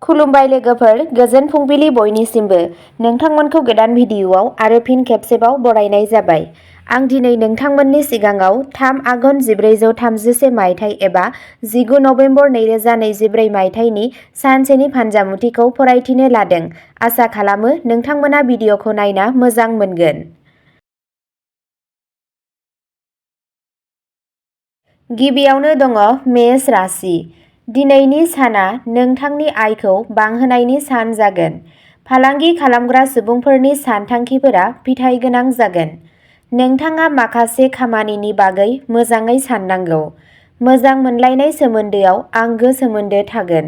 खुलुमबाय लोगोफोर, गोजोन फुंबिलि बयनिसिमबो। नोंथांमोनखौ गोदान भिडिअआव आरो फिन खेबसेबाव बरायनाय जाबाय। आं दिनै नोंथांमोननि सिगाङाव 3 आघोन 1433 मायथाइ एबा 19 नभेम्बर 2024 मायथाइनि सानसेनि फानजामुथिखौ फरायथिनो लादों। आसा खालामो नोंथांमोना भिडिअखौ नायना मोजां मोनगोन। गिबियावनो दङ मेष राशि। दिनैनि साना नोंथांनि आयखौ बांहोनायनि सान जागोन। फालांगि खालामग्रा सुबुंफोरनि सानथांखिफोरा फिथाइ गोनां जागोन। नोंथाङा माखासे खामानिनि बागै मोजाङै साननांगौ। मोजां मोनलायनाय सोमोन्दोआव आंगो सोमोन्दो थागोन।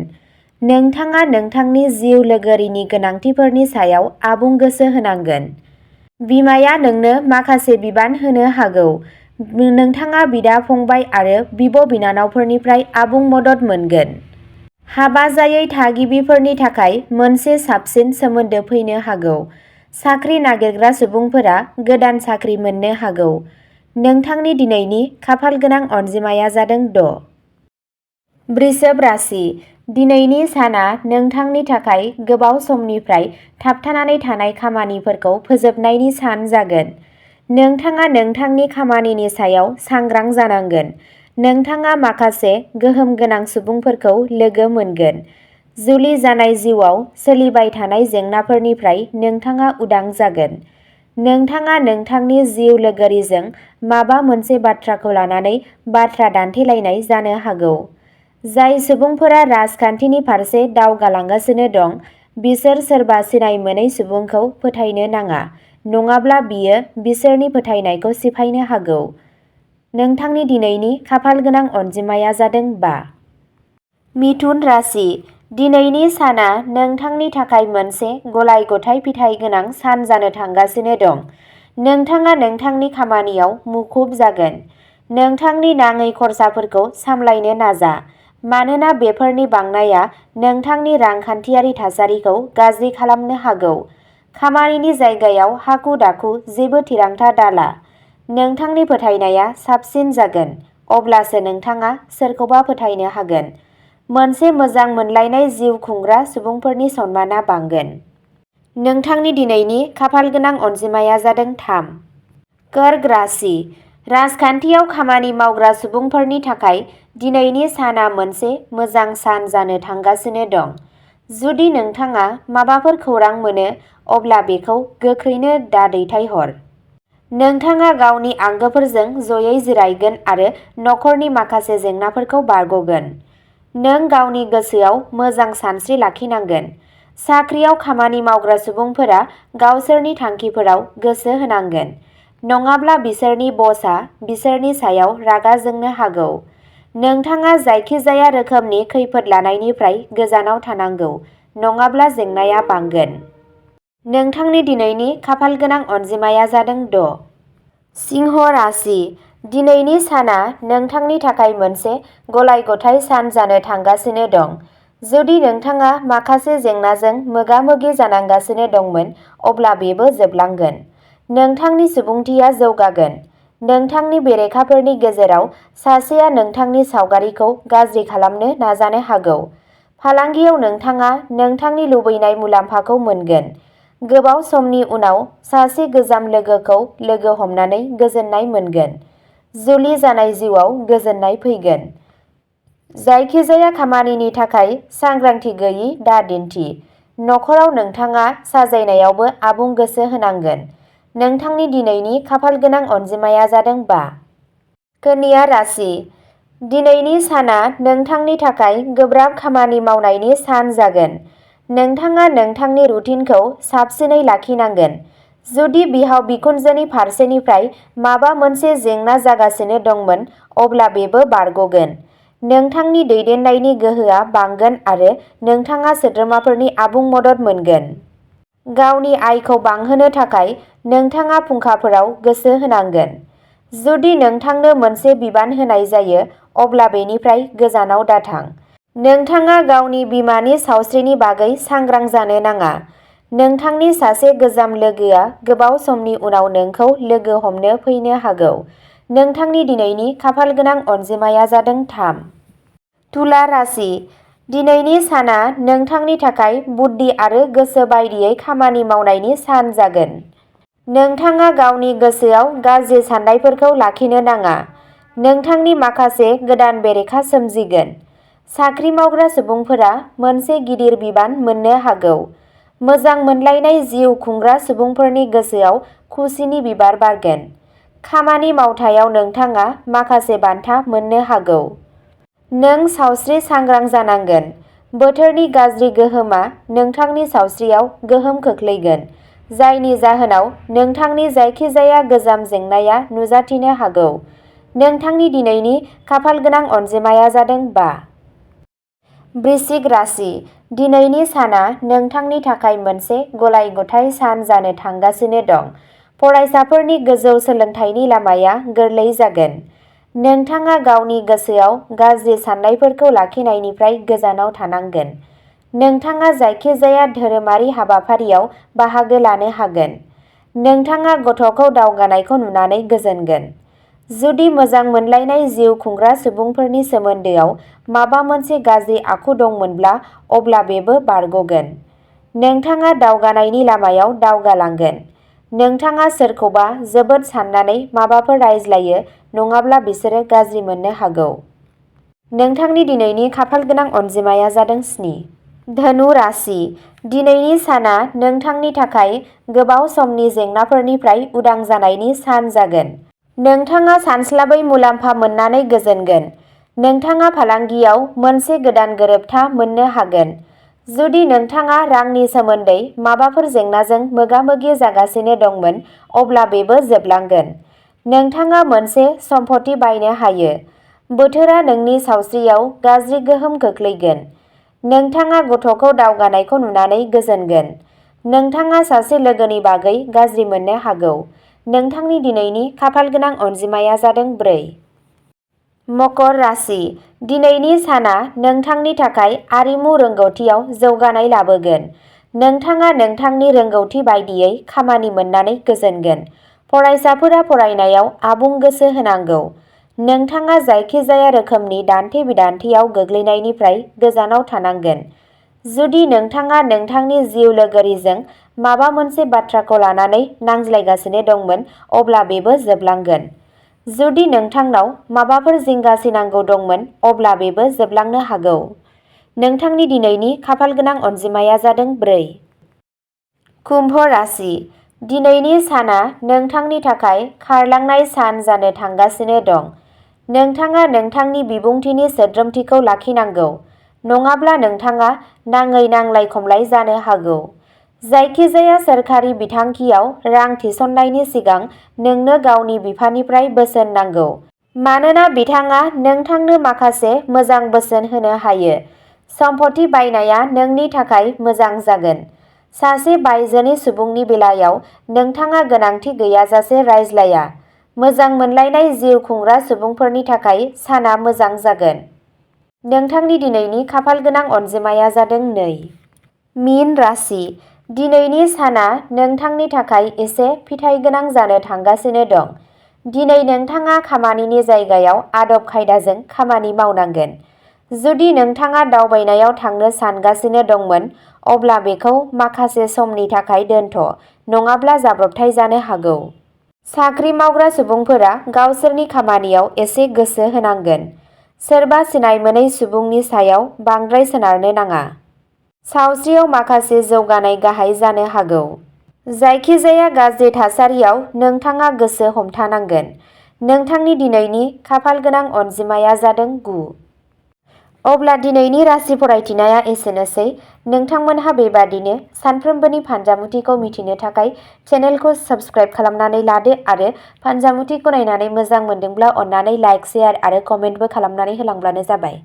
नोंथाङा नोंथांनि जिउ लोगोरिनि गोनांथिफोरनि सायाव आबुं गोसो होनांगोन। बिमाया नोंनो माखासे बिबान होनो हागौ। नोंथाङा बिदा-फंबाय आरो बिब'-बिनानावफोरनिफ्राय आबुं मदद मोनगोन। हाबा जायै थागिबिफोरनि थाखाय मोनसे साबसिन सोमोन्दो फैनो हागौ। साख्रि नागिरग्रा सुबुंफोरा गोदान साख्रि मोननो हागौ। नोंथांनि दिनैनि खाफालगोनां अनजिमाया जादों 6। वृषभ राशि। दिनैनि साना नोंथांनि थाखाय गोबाव समनिफ्राय थाबथानानै थानाय खामानिफोरखौ फोजोबनायनि सान जागोन। नोंथाङा नोंथांनि खामानिनि सायाव सांग्रां जानांगोन। नोंथाङा माखासे गोहोम गोनां सुबुंफोरखौ लोगो मोनगोन। जुलि जानाय जिउआव सोलिबाय थानाय जेंनाफोरनिफ्राय नोंथाङा उदां जागोन। नोंथाङा नोंथांनि जिउ लोगोरिजों माबा मोनसे बाथ्राखौ लानानै बाथ्रा दान्थेलायनाय जानो हागौ। जाय सुबुंफोरा राजखान्थिनि फारसे दावगालांगासिनो दं, बिसोर सोरबा सिनाय मोनै सुबुंखौ फोथायनो नाङा, नङाब्ला बियो बिसोरनि फोथायनायखौ सिफायनो हागौ। नोंथांनि दिनैनि खाफालगोनां अनजिमाया जादों 5। मिथुन राशि। दिनैनि साना नोंथांनि थाखाय मोनसे गलाय-गथाय फिथाइ गोनां सान जानो थांगासिनो दं। नोंथाङा नोंथांनि खामानियाव मुखुब जागोन। नोंथांनि नाङै खरसाफोरखौ सामलायनो नाजा, मानोना बेफोरनि बांनाया नोंथांनि रांखान्थियारि थासारिखौ गाज्रि खालामनो हागौ। खामानिनि जायगायाव हाखु-दाखु जेबो थिरांथा दाला। नोंथांनि फोथायनाया साबसिन जागोन, अब्लासो नोंथाङा सोरखौबा फोथायनो हागोन। मोनसे मोजां मोनलायनाय जिउ खुंग्रा सुबुंफोरनि सन्मानआ बांगोन। नोंथांनि दिनैनि खाफालगोनां अनजिमाया जादों 3। कर्क राशि। राजखान्थियाव खामानि मावग्रा सुबुंफोरनि थाखाय दिनैनि साना मोनसे मोजां सान जानो थांगासिनो दं। जुदि नोंथाङा माबाफोर खौरां मोनो, अब्ला बेखौ गोख्रैनो दैथायहर। नोंथाङा गावनि आंगोफोरजों जयै जिरायगोन आरो नखरनि माखासे जेंनाफोरखौ बारग'गोन। नों गावनि गोसोआव मोजां सानस्रि लाखिनांगोन। साख्रियाव खामानि मावग्रा सुबुंफोरा गावसोरनि थांखिफोराव गोसो होनांगोन, नङाब्ला बिसोरनि बसआ बिसोरनि सायाव रागा जोंनो हागौ। नोंथाङा जायखिजाया रोखोमनि खैफोद लानायनिफ्राय गोजानाव थानांगौ, नङाब्ला जेंनाया बांगोन। नोंथांनि दिनैनि खाफालगोनां अनजिमाया जादों 6। सिंह राशि। दिनैनि साना नोंथांनि थाखाय मोनसे गलाय-गथाय सान जानो थांगासिनो दं। जुदि नोंथाङा माखासे जेंनाजों मोगा-मोगि जानांगासिनो दंमोन, अब्ला बेबो जोबलांगोन। नोंथांनि सुबुंथिया जौगागोन। नोंथांनि बेरेखाफोरनि गेजेराव सासेया नोंथांनि सावगारिखौ गाज्रि खालामनो नाजानो हागौ। फालांगियाव नोंथाङा नोंथांनि लुबैनाय मुलाम्फाखौ मोनगोन। गोबाव समनि उनाव सासे गोजाम लोगोखौ लोगो हमनानै गोजोननाय मोनगोन। जुलि जानाय जिउआव गोजोननाय फैगोन। जायखिजाया खामानिनि थाखाय सांग्रांथि गैयै दादिन्थि। नखराव नोंथाङा साजायनायावबो आबुं गोसो होनांगोन। नोंथांनि दिनैनि खाफालगोनां अनजिमाया जादों 5। कन्या राशि। दिनैनि साना नोंथांनि थाखाय गोब्राब खामानि मावनायनि सान जागोन। नोंथाङा नोंथांनि रुटिनखौ साबसिनै लाखिनांगोन। जुदि बिहाव-बिखुनजोनि फारसेनिफ्राय माबा मोनसे जेंना जागासिनो दंमोन, अब्ला बेबो बारग'गोन। नोंथांनि दैदेननायनि गोहोआ बांगोन आरो नोंथाङा सोद्रोमाफोरनि आबुं मदद मोनगोन। गावनि आयखौ बांहोनो थाखाय नोंथाङा फुंखाफोराव गोसो होनांगोन। जुदि नोंथांनो मोनसे बिबान होनाय जायो, अब्ला बेनिफ्राय गोजानाव दाथां। नोंथाङा गावनि बिमानि सावस्रिनि बागै सांग्रां जानो नाङा। नोंथांनि सासे गोजाम लोगोआ गोबाव समनि उनाव नोंखौ लोगो हमनो फैनो हागौ। नोंथांनि दिनैनि खाफालगोनां अनजिमाया जादों 3। तुला राशि। दिनैनि साना नोंथांनि थाखाय बुद्धि आरो गोसो बायदियै खामानि मावनायनि सान जागोन। नोंथाङा गावनि गोसोआव गाज्रि साननायफोरखौ लाखिनो नाङा। नोंथांनि माखासे गोदान बेरेखा सोमजिगोन। साख्रि मावग्रा सुबुंफोरा मोनसे गिदिर बिबान मोननो हागौ। मोजां मोनलायनाय जिउ खुंग्रा सुबुंफोरनि गोसोआव खुसिनि बिबार बारगोन। खामानि मावथायाव नोंथाङा माखासे बान्था मोननो हागौ। नों सावस्रि सांग्रां जानांगोन। बोथोरनि गाज्रि गोहोमआ नोंथांनि सावस्रियाव गोहोम खोख्लैगोन, जायनि जाहोनाव नोंथांनि जायखिजाया गोजाम जेंनाया नुजाथिनो हागौ। नोंथांनि दिनैनि खाफालगोनां अनजिमाया जादों 5। वृश्चिक राशि। दिनैनि साना नोंथांनि थाखाय मोनसे गलाय-गथाय सान जानो थांगासिनो दं। फरायसाफोरनि गोजौ सोलोंथाइनि लामाया गोरलै जागोन। नोंथाङा गावनि गोसोआव गाज्रि साननायफोरखौ लाखिनायनिफ्राय गोजानाव थानांगोन। नोंथाङा जायखिजाया धोरोमारि हाबाफारियाव बाहागो लानो हागोन। नोंथाङा गथ'खौ दावगानायखौ नुनानै गोजोनगोन। जुदि मोजां मोनलायनाय जिउ खुंग्रा सुबुंफोरनि सोमोन्दोआव माबा मोनसे गाज्रि आखु दंमोनब्ला अब्ला बेबो बारग'गोन। नोंथाङा दावगानायनि लामायाव दावगालांगोन। नोंथाङा सोरखौबा जोबोद साननानै माबाफोर रायज्लायो, नङाब्ला बिसोरो गाज्रि मोननो हागौ। नोंथांनि दिनैनि खाफालगोनां अनजिमाया जादों 7। धनु राशि। दिनैनि साना नोंथांनि थाखाय गोबाव समनि जेंनाफोरनिफ्राय उदां जानायनि सान जागोन। नोंथाङा सानस्लाबै मुलाम्फा मोननानै गोजोनगोन। नोंथाङा फालांगियाव मोनसे गोदान गोरोबथा मोननो हागोन। जुदि नोंथाङा रांनि सोमोन्दै माबाफोर जेंनाजों मोगा-मोगि जागासिनो दंमोन, अब्ला बेबो जोबलांगोन। नोंथाङा मोनसे सम्पथि बायनो हायो। बोथोरा नोंनि सावस्रियाव गाज्रि गोहोम खोख्लैगोन। नोंथाङा गथ'खौ दावगानायखौ नुनानै गोजोनगोन। नोंथाङा सासे लोगोनि बागै गाज्रि मोननो हागौ। नोंथांनि दिनैनि खाफालगोनां अनजिमाया जादों 4। मकर राशि। दिनैनि साना नोंथांनि थाखाय आरिमु रोंग'थियाव जौगानाय लाबोगोन। नोंथाङा नोंथांनि रोंग'थि बायदियै खामानि मोननानै गोजोनगोन। फरायसाफोरा फरायनायाव आबुं गोसो होनांगौ। नोंथाङा जायखिजाया रोखोमनि दान्थे-बिदान्थेयाव गोग्लैनायनिफ्राय गोजानाव थानांगोन। जुदि नोंथाङा नोंथांनि जिउ लोगोरिजों माबा मोनसे बाथ्राखौ लानानै नांज्लायगासिनो दंमोन, अब्ला बेबो जोबलांगोन। जुदि नोंथांनाव माबाफोर जिंगासिनांगौ दंमोन, अब्ला बेबो जोबलांनो हागौ। नोंथांनि दिनैनि खाफालगोनां अनजिमाया जादों 4। कुम्भ राशि। दिनैनि साना नोंथांनि थाखाय खारलांनाय सान जानो थांगासिनो दं। नोंथाङा नोंथांनि बिबुंथिनि सोद्रोमथिखौ लाखिनांगौ, नङाब्ला नोंथाङा नाङै नांलाय-खमलाय जानो हागौ। जायखिजाया सोरखारि बिथांखियाव रां थिसननायनि सिगां नोंनो गावनि बिफानिफ्राय बोसोन नांगौ, मानोना बिथाङा नोंथांनो माखासे मोजां बोसोन होनो हायो। सम्पथि बायनाया नोंनि थाखाय मोजां जागोन। सासे बायजोनि सुबुंनि बेलायाव नोंथाङा गोनांथि गैयाजासे रायज्लाया। मोजां मोनलायनाय जिउ खुंग्रा सुबुंफोरनि थाखाय साना मोजां जागोन। नोंथांनि दिनैनि खाफालगोनां अनजिमाया जादों 2। मीन राशि। दिनैनि साना नोंथांनि थाखाय एसे फिथाइगोनां जानो थांगासिनो दं। दिनै नोंथाङा खामानिनि जायगायाव आदब-खायदाजों खामानि मावनांगोन। जुदि नोंथाङा दावबायनायाव थांनो सानगासिनो दंमोन, अब्ला बेखौ माखासे समनि थाखाय दोनथ', नङाब्ला जाब्रबथाय जानो हागौ। साख्रि मावग्रा सुबुंफोरा गावसोरनि खामानियाव एसे गोसो होनांगोन। सोरबा सिनायमोनै सुबुंनि सायाव बांद्राय सोनारनो नाङा। सावस्रियाव माखासे जौगानाय गाहाय जानो हागौ। जायखिजाया गाज्रि थासारियाव नोंथाङा गोसो हमथानांगोन। नोंथांनि दिनैनि खाफालगोनां अनजिमाया जादों 9। अब्ला दिनैनि राशि फरायथिनाया एसेनोसै। नोंथांमोनहा बेबादिनो सानफ्रोमबोनि फानजामुथिखौ मिथिनो थाखाय चेनेलखौ साबस्क्राइब खालामनानै लादो आरो फानजामुथिखौ नायनानै मोजां मोनदोंब्ला अन्नानै लाइक, शेयार आरो कमेन्टबो खालामनानै होलांब्लानो जाबाय।